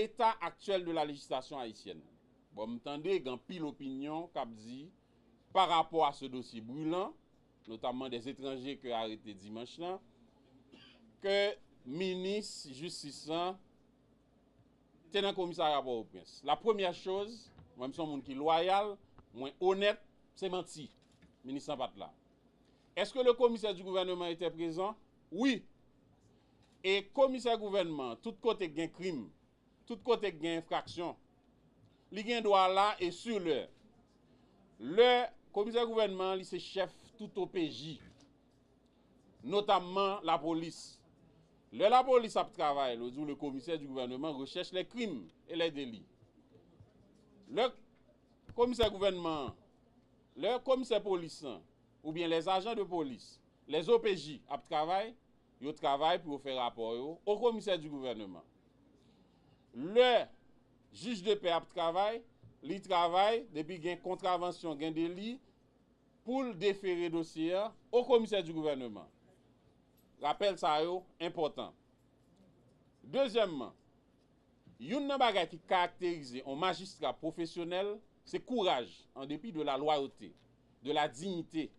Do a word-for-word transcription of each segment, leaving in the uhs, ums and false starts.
L'état actuel de la législation haïtienne. Bon, m tande gen anpil opinyon k ap di, pa rapò a ce dossier brûlant, notamment des étrangers ke arete dimanch lan, ke minis jistis lan te nan komisarya Pòtoprens. La premyè choz, mwen, m se yon moun ki lwayal, mwen onèt, se manti. Minis lan pa t la. Est-ce que le commissaire du gouvernement était présent? Wi. E komisè gouvènman, tout kote k gen krim, tout kote k gen enfraksyon, li gen dwa la e sur lè. Lè komisè gouvènman, li se chèf tout O P J, notamman lapolis. Lè lapolis ap travay, lè w di w le commissaire du gouvernement recherche les crimes et les délits. Lè komisè gouvènman an, lè komisè polis lan, oubyen les agents de police, les O P J ap travay, yo travay pou yo fè rapò yo au commissaire du gouvernement. Lè jij de pè ap travay, li travay depi gen kontravansyon, gen deli, pou l defere dosye a au commissaire du gouvernement. Rapèl sa yo enpòtan. Dezyèmman, youn nan bagay ki karakterize yon majistra pwofesyonèl, se kouraj, an depi de la loyauté, de la dignité,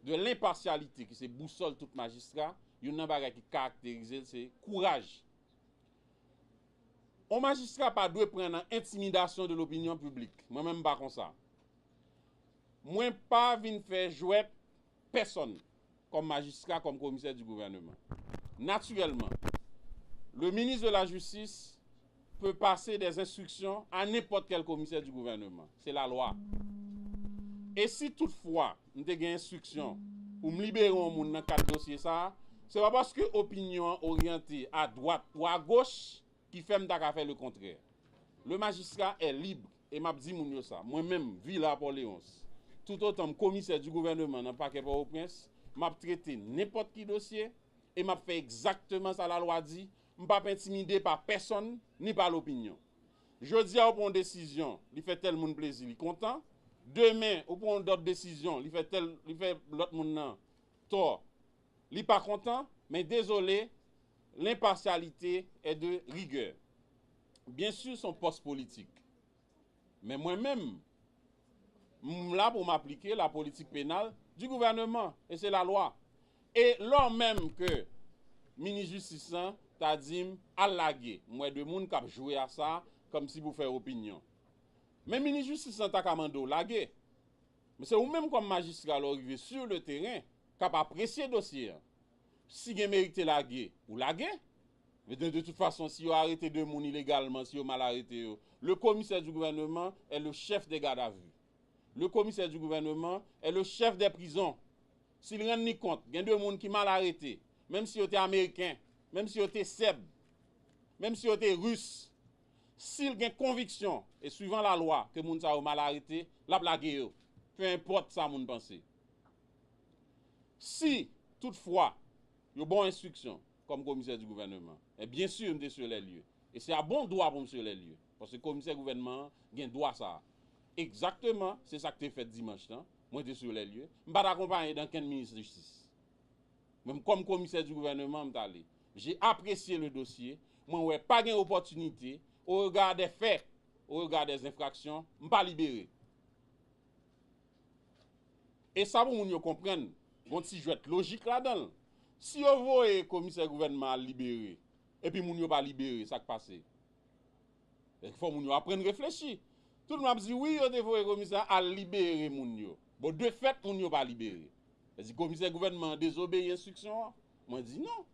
de l'impartialité, ki se bousòl tout majistra, youn nan bagay ki karakterize l, se kouraj. On majistra pa dwe pran nan intimidation de l'opinion publique. Mwen menm, m pa konsa. Mwen pa vin fè jwèt pèsonn kòm majistra, kòm komisè du gouvernement. Naturellement, le ministre de la Justice peut passer des instructions à n'importe quel commissaire du gouvernement. Se lalwa. E si toutfwa m te gen enstriksyon pou m libere yon moun nan kad dosye sa a, se pa paske opinyon an oryante a dwat ou a goch ki fè m ta ka fè le kontrè. Le magistrat est libre, e m ap di moun yo sa. Mwen menm, Vila Paul Léonce, toutotan m komisè du gouvernement nan pakè Pòtoprens, m ap trete nenpòt ki dosye e m ap fè egzakteman sa lalwa di. M p ap entimide pa pèsonn ni pa lopinyon. Jodi a, ou pran yon desizyon, li fè tèl moun plezi, li kontan. Demen, ou pran yon lòt desizyon, li fè tèl, li fè lòt moun nan tò, li pa kontan, men dezole, l'impartialité est de rigueur. Byen si, se yon pòs politik. Men mwen menm, m la pou m aplike la politique pénale du gouvernement, e se lalwa. E lò menm ke minis jistis lan ta di m al lage, m wè de moun k ap jwe a sa, kòmsi pou fè opinyon. Men minis jistis lan ta ka mande w lage. Men se ou menm kòm majistra, lè w rive sur le terrain, k ap apresye dosye a. Si gen merite lage, ou lage. Men de, de tout fason, si yo arete de moun ilegalman, si yo mal arete yo, le commissaire du gouvernement est le chef des gardes à vue. Le commissaire du gouvernement est le chef des prisons. Si l rann li kont, gen de moun ki mal arete, menm si yo te ameriken, menm si yo te sèb, menm si yo te ris, si l gen konviksyon, e swivan lalwa, ke moun sa yo mal arete, l ap lage yo, pe enpòt sa moun panse. Si, toutfwa, yo ba w enstriksyon kòm komisè di gouvèneman, e byen si m te sur les lieux. E se a bon dwa pou m sur les lieux. Paske komisè gouvènman an gen dwa sa a. Egzakteman, se sa k te fèt dimanch lan. Mwen te sur les lieux. M pa t akonpaye d ankenn minis jistis. Mwen, kòm komisè di gouvèneman, m t ale. J'ai apprécié le dossier. Mwen wè pa gen opòtinite, au regard des faits, au regard des infractions, m pa libere. E sa pou moun yo konprann, gon ti jwèt lojik ladan l. Si yo voye komisè gouvènman al libere, epi moun yo pa libere, sa k pase? Fò moun yo aprann reflechi. Tout moun ap di, wi, yo te voye komisè al libere moun yo. Bon, de fèt, moun yo pa libere. Sa di komisè gouvènman an dezobeyi enstriksyon an? Mwen di non.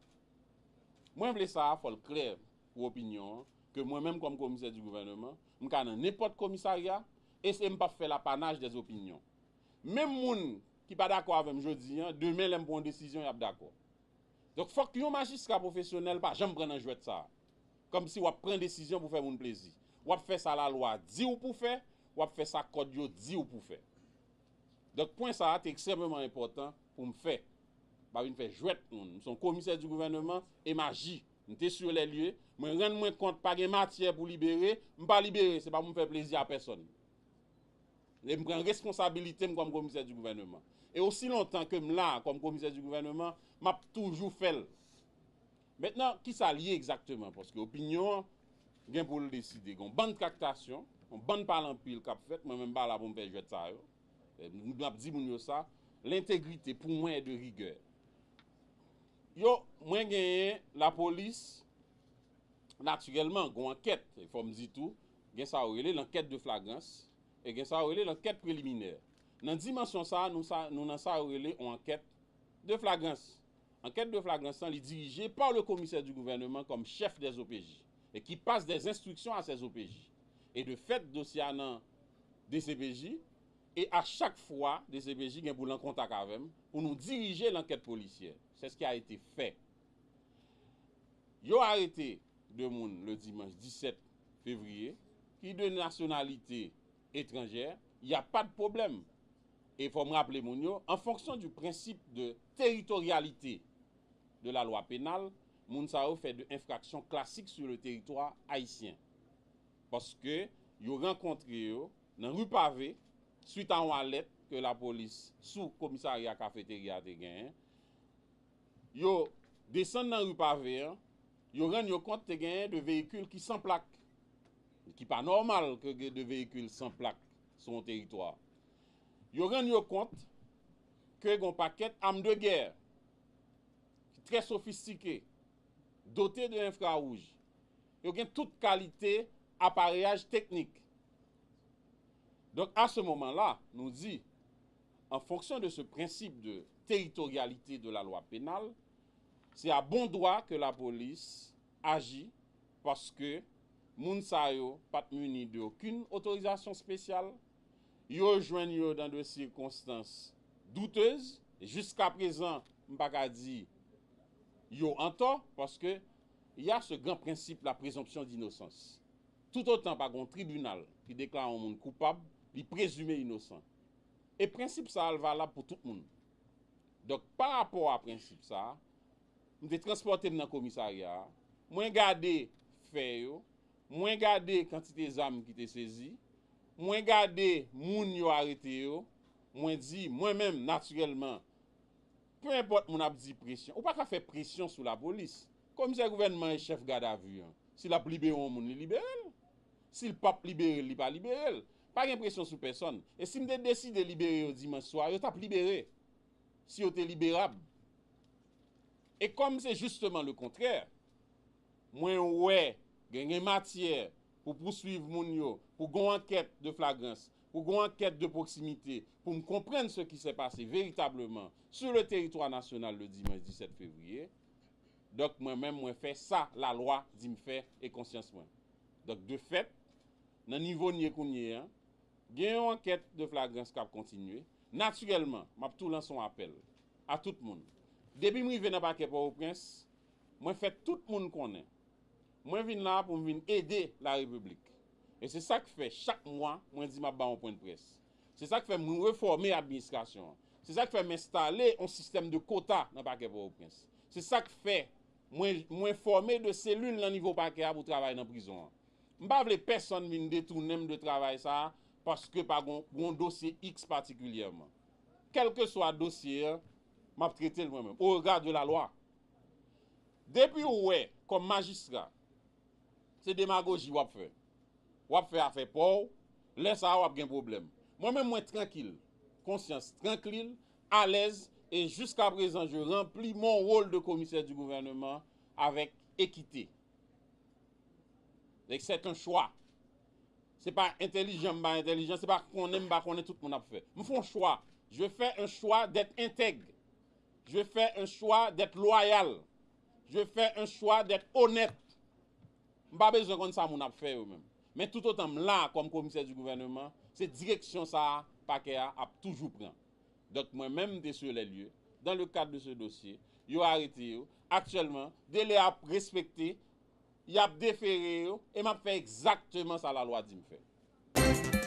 Mwen vle sa a, fò l klè pou opinyon an, ke mwen menm kòm komisè di gouvèneman, m ka nan nenpòt komisarya, e se m p ap fè l'apanage des opinions. Menm moun ki pa dakò avè m jodi an, demen lè m pran yon desizyon, y ap dakò. Donk, fòk yon majistra pwofesyonèl pa janm pran nan jwèt sa a. Kòmsi w ap pran desizyon pou fè moun plezi. W ap fè sa lalwa di w pou fè, w ap fè sa kòd yo di w pou fè. Donk, pwen sa a te ekstrèmeman enpòtan pou m fè. M pa vin fè jwèt moun. M se yon komisè di gouvèneman e m aji. M te sur les lieux. Mwen rann mwen kont pa gen matyè pou libere. M pa libere. Se pa pou m fè plezi a pèsonn. E m pran responsabilite m kòm komisè di gouvèneman. E osi lontan ke m la kòm komisè di gouvèneman, m ap toujou fè l. Mentnan, kisa l ye egzakteman? Paske opinyon an, gen pou l deside. Gen yon bann traktasyon, yon bann pale anpil k ap fèt, mwen menm m pa la pou m fè jwèt sa yo. E, m ap di moun yo sa, lentegrite pou mwen e de rigè. Yo, mwen genyen lapolis, natirèlman, gen yon ankèt, e fò m di tou, gen sa yo rele lankèt de flagrans, e gen sa yo rele lankèt preliminè. Nan dimansyon sa, nou sa, nou nan sa yo rele yon ankèt de flagrans. Ankèt de flagrans lan, li dirije pa le komisè di gouvèneman kòm chèf dè O P J, e ki pase dè enstriksyon a sè O P J. E de fèt, dosye a nan D C P J, e a chak fwa, D C P J gen pou l an kontak avè m, pou nou dirije lankèt polisyè. C'est ce qui a été fait. Yo arete de moun le dimanche dix-sept février, ki de nationalité étrangère, il n'y a pas de problème. E fò m raple moun yo, en fonction du principe de territorialité de la loi pénale, moun sa yo fè de enfraksyon klasik sur le territoire haïtien. Paske yo rankontre yo nan ri Pave, swit a yon alèt ke lapolis sou komisarya kafeterya te genyen. Yo desann nan ri Pave an, yo rann yo kont te genyen de veyikil ki san plak, ki pa nòmal ke gen de veyikil san plak sou yon teritwa. Yo rann yo kont ke gen yon pakèt arme de guerre ki trè sofistike, dote de enfrawouj. Yo gen tout kalite apareyaj teknik. Donc, à ce moment-là, nou di, en fonction de ce principe de territorialité de la loi pénale, c'est à bon droit que la police agit, paske moun sa yo pa t mini de okenn otorizasyon espesyal, yo jwenn yo dans des circonstances douteuses, e jiska prezan, m pa ka di yo antò, paske il y a ce grand principe, la présomption d'innocence. Toutotan pa gen yon tribinal ki deklare yon moun koupab, li prezime inosan. E prensip sa a, l valab pou tout moun. Donk, pa rapò a prensip sa a, m te transpòte m nan komisarya a, mwen gade fè yo, mwen gade kantite zam ki te sezi, mwen gade moun yo arete yo, mwen di, mwen menm, natirèlman, pe enpòt moun ap di presyon, ou pa ka fè presyon sou lapolis. Komisè gouvènman e chèf gadavi an. Si l ap libere yon moun, li libere l. Si l p ap libere l, li pa libere l. Pa gen presyon sou pèsòn. E si m te deside libere yo dimanch swa, yo t ap libere. Si yo te liberab. E kòm se jisteman le kontrè, mwen wè gen, gen matyè pou pouswiv moun yo, pou gon ankèt de flagrans, pou gon ankèt de pwoksimite, pou m konprann ce qui s'est passé véritablement sur le territoire national le dimanche dix-sept février. Donk, mwen menm, mwen fè sa lalwa di m fè e konsyans mwen. Donk, de fèt, nan nivo n ye kounye a, gen yon ankèt de flagrans k ap kontinye. Natirèlman, m ap tou lanse yon apèl a tout moun. Depi m rive nan pakè Pòtoprens, mwen fè tout moun konnen. Mwen vin la pou m vin ede larepiblik. E se sa k fè, chak mwa, mwen di m ap ba yon pwen de près. Se sa k fè mwen refòme administrasyon an. Se sa k fè m enstale yon sistèm de kota nan pakè Pòtoprens. Se sa k fè mwen, mwen fòme de selil nan nivo pakè a pou travay nan prizon an. M pa vle pèsonn vin detounen m de travay sa a paske pa gon, gon dosye X patikilyèman. Kèlkeswa dosye a, m ap trete l mwen menm, au regard de la loi. Depi w wè, kòm majistra, se demagoji w ap fè. W ap fè afè pa w, lè sa a w ap gen pwoblèm. Mwen menm, mwen trankil, konsyans trankil, alèz, e jiska prezan, je remplis mon rôle de commissaire du gouvernement avec équité. Donk, c'est un choix. Se pa entèlijan, m pa entèlijan, se pa konnen, m pa konnen, tout moun ap fè. M fè yon chwa. Je fais un choix d'être intègre. Je fais un choix d'être loyal. Je fais un choix d'être honnête. M pa bezwen konn sa moun ap fè yo menm. Men toutotan m la kòm komisè di gouvèneman, se direksyon sa a pakè a ap toujou pran. Donk, mwen menm, m te sur les lieux, dans le cadre de ce dossier, yo arete yo. Aktyèlman, delè ap respekte, y ap defere yo, e m ap fè egzakteman sa lalwa di m fè.